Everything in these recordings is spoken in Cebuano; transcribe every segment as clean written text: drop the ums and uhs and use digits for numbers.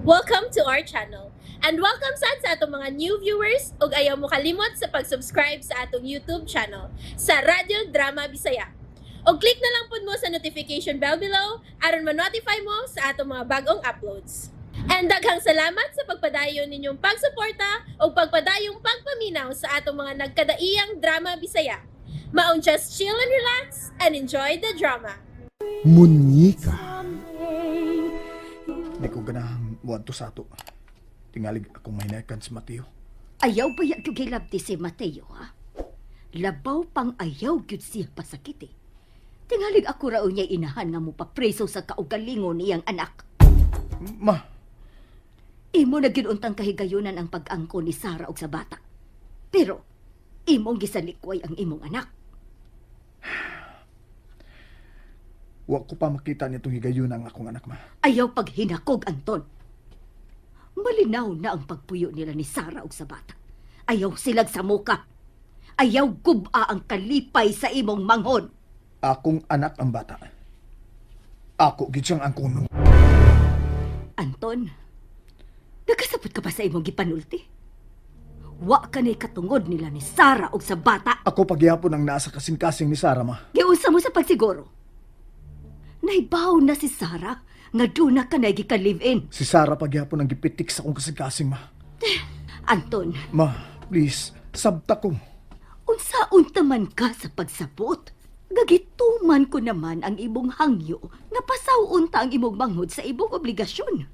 Welcome to our channel. And welcome sad sa atong mga new viewers ug ayaw mo kalimot sa pag-subscribe sa atong YouTube channel sa Radyo Drama Bisaya. Og click na lang pud mo sa notification bell below aron ma-notify mo sa atong mga bagong uploads. And daghang salamat sa pagpadayon ninyong pagsuporta ug pagpadayong pagpaminaw sa atong mga nagkadaiyang drama Bisaya. Maong just chill and relax and enjoy the drama. Munyika. Di ko ganahang muadto sa ato. Tingalig akong mahinakan si Mateo. Ayaw ba ya gyud gilabti si Mateo, ha? Labaw pang ayaw gyud siya pasakit eh. Tingalig ako raw niya inahan nga mo papreso sa kaugalingon niyang anak. Ma, Imo na gyud untang kahigayunan ang pag-angko ni Sara og sa bata. Pero imong gisalikway ang imong anak. wa ko pa makita nitong higayon ang akong anak, ma. Ayaw paghinakog, Anton. Malinaw na ang pagpuyo nila ni Sara og sa bata. Ayaw silag sa muka. Ayaw guba ang kalipay sa imong manghon. Akong anak ang bata. Ako gid siyang angkono. Anton, nagkasabot ka ba sa imong gipanulti? Wa ka na'y katungod nila ni Sara og sa bata. Ako pagyapon ang nasa kasing-kasing ni Sara, ma. Giunsa mo sa pagsiguro. Naibaw na si Sara nga doon na ka na'y gika-live-in. Si Sara pagyapon ang gipitik sa akong kasing-kasing, ma. Anton, Ma, please, sabta ko. unsa-unta man ka sa pagsabot. Gagituman ko naman ang imong hangyo nga pasaw-unta ang imong manghod sa imong obligasyon.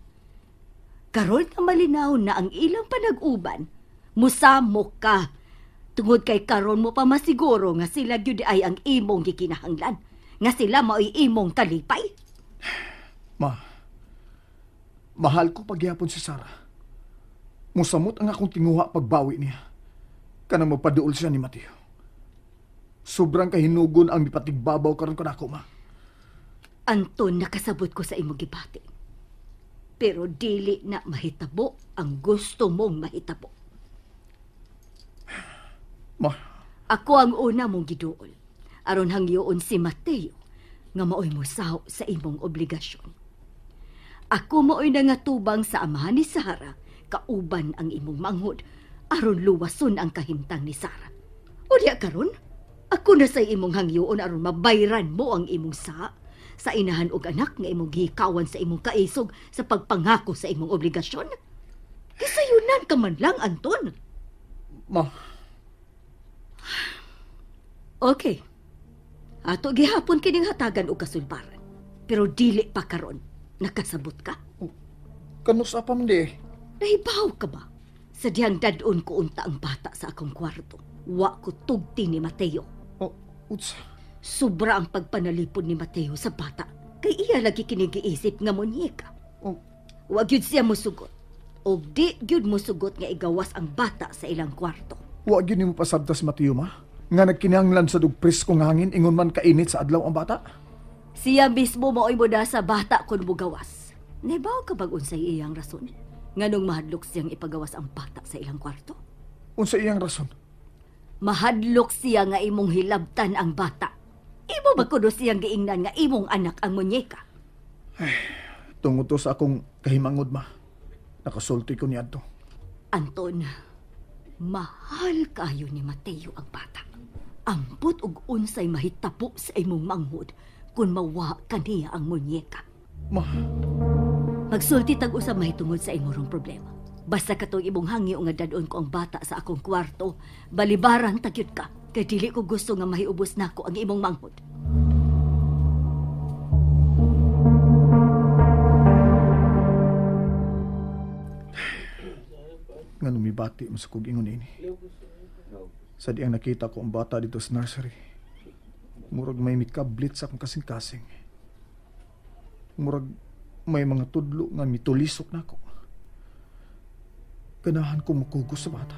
Karon nga malinaw na ang ilang panag-uban, musamo ka. Tungod kay karon mo pa masiguro nga sila gyud ay ang imong gikinahanglan, nga sila mao'y imong kalipay. Ma, mahal ko pagyapon si Sara. Musamot ang akong tinguha pagbawi niya. Kanang magpaduol siya ni Mateo. Sobrang kahinugon ang mipatigbabaw karon kanako, ma. Anton, nakasabot ko sa imong gibati. Pero dili na mahitabo ang gusto mong mahitabo. Ma, Ako ang una mong giduol. Aron hangyoon si Mateo nga maoy mosaw sa imong obligasyon. Ako maoy nangatubang sa amahan ni Sara kauban ang imong manghod aron luwason ang kahimtang ni Sara. O diya karon, ako na sa imong hangyoon aron mabayran mo ang imong sa inahan og anak nga imong gihikawan sa imong kaisog sa pagpangako sa imong obligasyon. Kisayunan ka man lang, Anton. ma, Okay. Ato gihapon kining hatagan og kasulbaran. Pero dili pa karon. Nakasabot ka. kanusa pa man di eh. Nahibaw ka ba? Sa dihang dadon ko unta ang bata sa akong kwarto. Wa ko tugti ni Mateo. Oh, utsa. Sobra ang pagpanalipod ni Mateo sa bata. Kay iya lagi kinigiisip nga munyeka. Oh, Wa gyud siya mosugot. Og di gyud mosugot nga igawas ang bata sa ilang kwarto. wa gyud nimo pasabta si Mateo, ma. Nga nagkinahanglan sa dug preskong hangin ingon man kainit sa adlaw ang bata. Siya mismo mao'y muda sa bata kun mugawas. Nahibaw ka bag unsay iyang rason? Nganong mahadlok siyang ipagawas ang bata sa ilang kwarto? Unsa iyang rason? Mahadlok siya nga imong hilabtan ang bata. Imo ba kuno siyang giingnan nga imong anak ang munyeka? Tungod to sa akong kahimangod, ma. Nakasulti ko niadto. Anton, mahal kayo ni Mateo ang bata. Ambot og unsay mahitabo sa imong manghod kung mawa kaniya ang munyeka. Ma, Magsulti tag usab mahitungod sa imong problema. Basta katong imong hangyo nga dadon ko ang bata sa akong kwarto, balibaran tagyud ka. Kay dili ko gusto nga mahiubos nako ang imong manghod. nga numibati mo sa kog ingon ini. Sa di ang nakita ko ang bata dito sa nursery. Murag may mikablit sa akong kasing-kasing. Murag may mga tudlo nga mitulisok nako. Ganahan ko mukugos sa bata.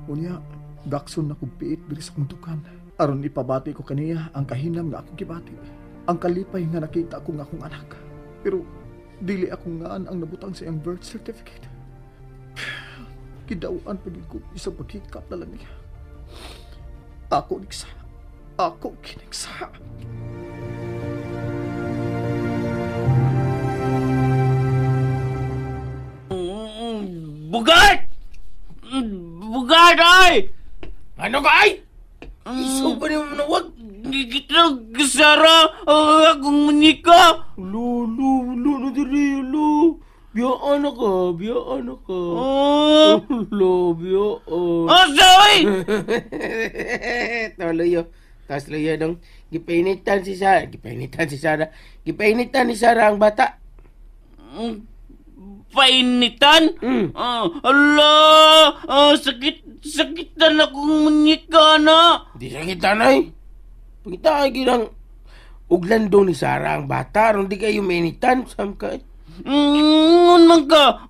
Unya, gakson na kog piit diri sa akong dukan. Aron ipabati ko kaniya ang kahinam nga akong gibati. Ang kalipay nga nakita ko nga akong anak. Pero dili akong ngaan ang nabutang sa iyang birth certificate. Kidawan pa gid ko isang paghikap na lang niya. Ako niksa. Ako kiniksa. Ano ka ay? Iso pa ni mo nawag. Gigitrog, Sara, akong munika. Lo, lo, lo, na diri, lo. Biyaan na ka, biyaan na ka. Oh, Lo, biyaan. oh, sorry! Tuloy. Tapos luyo dong, gipainitan si Sara, gipainitan si Sara, gipainitan ni Sara ang bata. Painitan? Mm. Ah, ala, sakit, sakitan akong munika na. Di sa kita nay. Pangita ay ginang uglando ni Sara ang bata, aron di kayo mainitan, sam ka. Ngun man ka,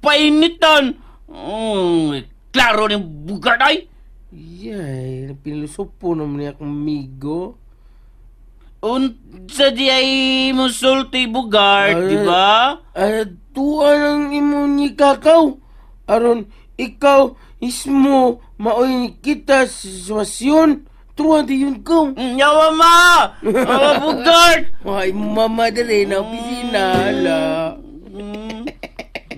painitan. Oh, klaro ni bugart ay. Yay, pinusupo naman niya akong migo. Unsa di ay musulti bugart, di ba? Ay, tuwa ng imo ni kakaw. Aron, ikaw ismo maoy kita sa sitwasyon. Tuwa di yun ko. Yawa ma! Yawa bugart! Ay, mama dali na opisina, ala.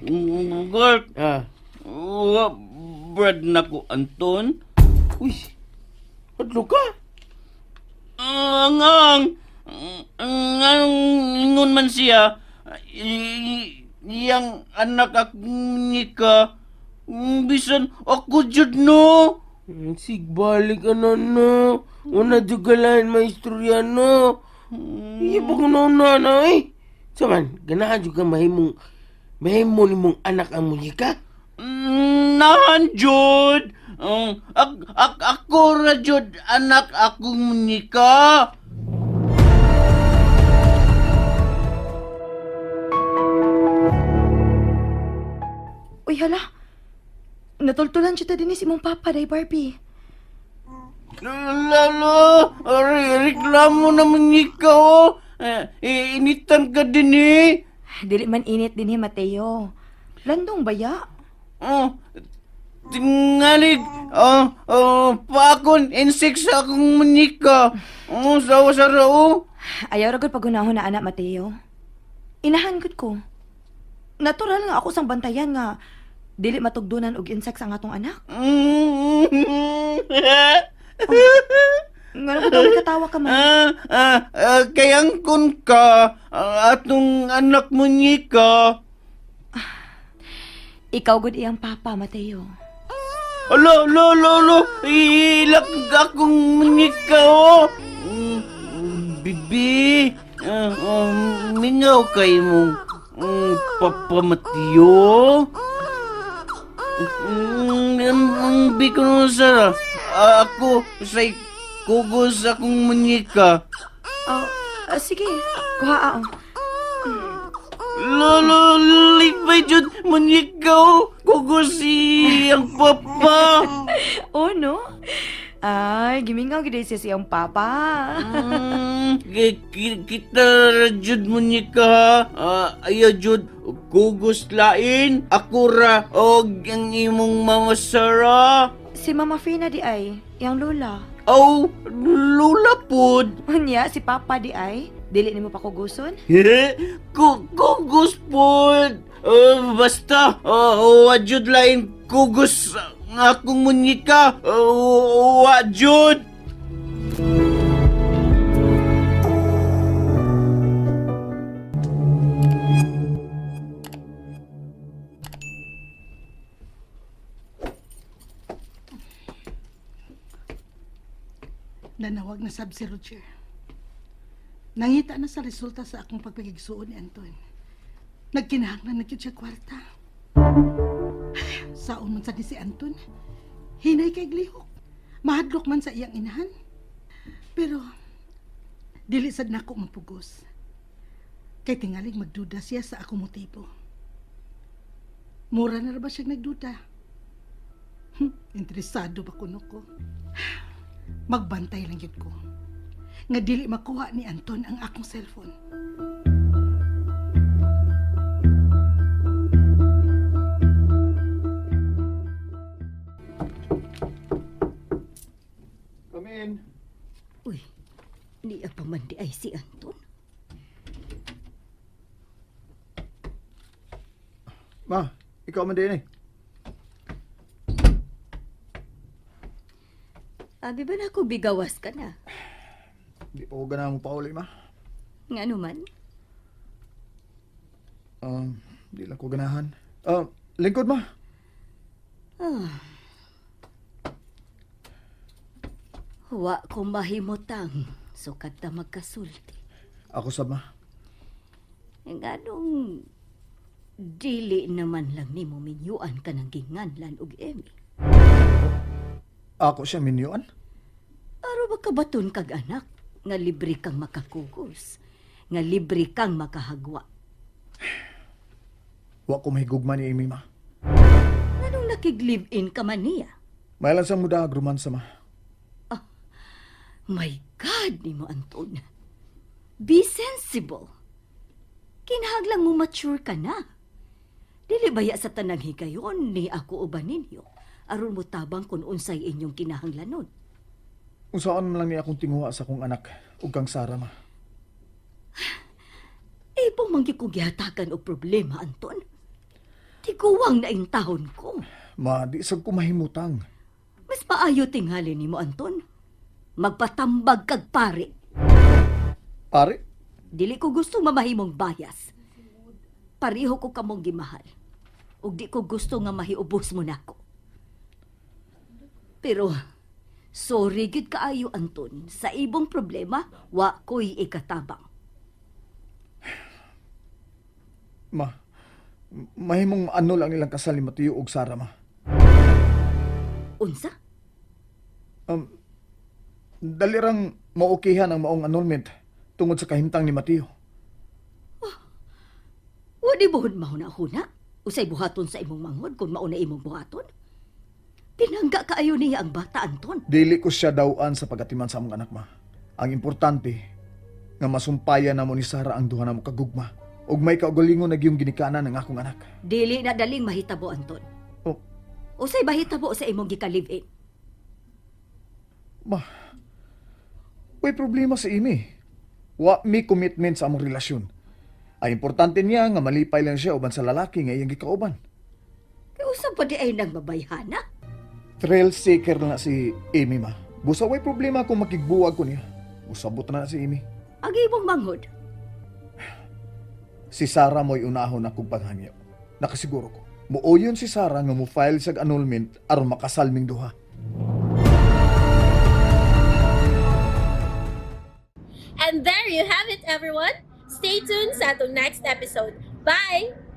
Bugart, Ah. wa brad na ko, Anton. Uy, hadlo ka? Ang ang ang ingon man siya, iyang anak akong nika, bisan ako jud no. Sigbalik ka na, no. Una jugalan, maestroya, no. Iya pa ko na na, eh. Saman, ganahan juga mahimong, mahimo ni mong anak ang munyika. Nahan jud. Ako ra jud anak akong nika. Uy, hala. Natultulan siya din si mong papa, day Barbie. Lalo, reklamo naman ikaw. Oh. Eh, initan ka din eh. Dili man init din ni Mateo. Landong baya? Oh, tingalig, oh, oh, paakon, insect sa akong manika. Oh, sawa sa rao. Ayaw ra gud pagunahon na anak Mateo. Inahan gud ko. Natural nga ako sang bantayan nga dili matugdunan og insects ang atong anak. Ngano ko daw katawa ka man? Kayang kun ka, atong anak munika. Ikaw gud iyang papa, Mateo. Alo, alo, alo, alo, ilak akong munika, oh. Bibi, mingaw kay mong Papa Mateo. Ang biko naman, Sara. Ako, say, kugos akong munika. Oh, sige. Kuha oh. Lolo, lipay jud munika, oh. Kugos siyang papa. Oh no. Ay, gimingaw gid siya siyang papa. Kita ra jud munika, ha. Ayaw jud, kugos lain. Ako ra, og ang imong mama Sara. Si Mama Fina di ay, iyang lola. Oh, lula pod. Unya, si Papa di ay, dili nimo pa kuguson? Kugos pod. Basta, wa jud lain kugos ang akong munika. Wa jud. Nanawag na sab si Roger. Nangita na sa resulta sa akong pagpagigsuon ni Anton. Nagkinahanglan na gyud siya kwarta. Saon man sa ni si Anton. Hinay kay glihok. Mahadlok man sa iyang inahan. Pero dili sad nako mapugos. Kay tingalig magduda siya sa akong motibo. Mura na ra ba siya nagduda? Interesado ba kuno ko? Magbantay lang gyud ko. Nga dili makuha ni Anton ang akong cellphone. Come in. Uy, niya pa man di ay si Anton. Ma, ikaw man din eh. Abi ba na ako bigawas ka na? Di pa ko ganahan mo pauli, ma. Nga naman? Di lang ko ganahan. Lingkod, ma. Wa ko mahimutang sukad ta magkasulti. Ako sab, ma. Nganong dili naman lang nimo minyuan ka ng ginganlan og Emmy. Ako siya minyuan. Aro ba kabaton kag anak nga libre kang makakugos, nga libre kang makahagwa. Wa ko mahigugma ni Amy, ma. Nganong nakig-live-in ka man niya? Mayalan sa muda romansa, ma. My God, nimo Anton. Be sensible. Kinahanglang mo mature ka na. Dili baya sa tanang higayon ni ako uban ninyo aron mo tabang kung unsay inyong kinahanglanon. Unsaon man lang ni akong tinguha sa akong anak ug kang Sara, ma. Ibong manggi ko gihatakan og problema, Anton. Tiguwang na intahon ko. Ma, di sad ko mahimutang. Mas maayo tingali nimo, Anton. Magpatambag kag pare. Pare, Dili ko gusto mamahimong bayas. Pareho ko kamong gimahal. Ug di ko gusto nga mahiubos mo nako. Pero sorry gid kaayo Anton, sa ibong problema wa ko'y ikatabang. ma. Mahimong ano lang ilang kasal ni Mateo ug Sara, ma. Unsa? Dalirang maukihan ang maong annulment tungod sa kahimtang ni Mateo. Wa di buhon mahuna-huna. Usay buhaton sa imong manghod kung mauna imong buhaton. Tinangga kaayo niya ang bata, Anton. Dili ko siya dawan sa pagatiman sa among anak, ma. Ang importante, nga masumpayan namo ni Sara ang duha namo kagugma ug may kaugalingon na giyong ginikanan ng akong anak. Dili na daling mahitabo, Anton. Oh, Usay mahitabo sa imong gika-live-in. ma, may problema sa imi. Wa mi commitment sa among relasyon. Ang importante niya nga malipay lang siya uban sa lalaki nga iyang gikauban. Kay usab pa di ay nang mabayhana. Thrill seeker na si Amy, ma. Busa way problema kung makigbuwag ko niya. Usabot na na si Amy. Ang imong manghod, Si Sarah mo'y unahon akong panghangyo. Nakasiguro ko. Muoyon si Sarah nga mo-file sa annulment aron makasal ming duha. And there you have it, everyone. Stay tuned sa atong next episode. Bye!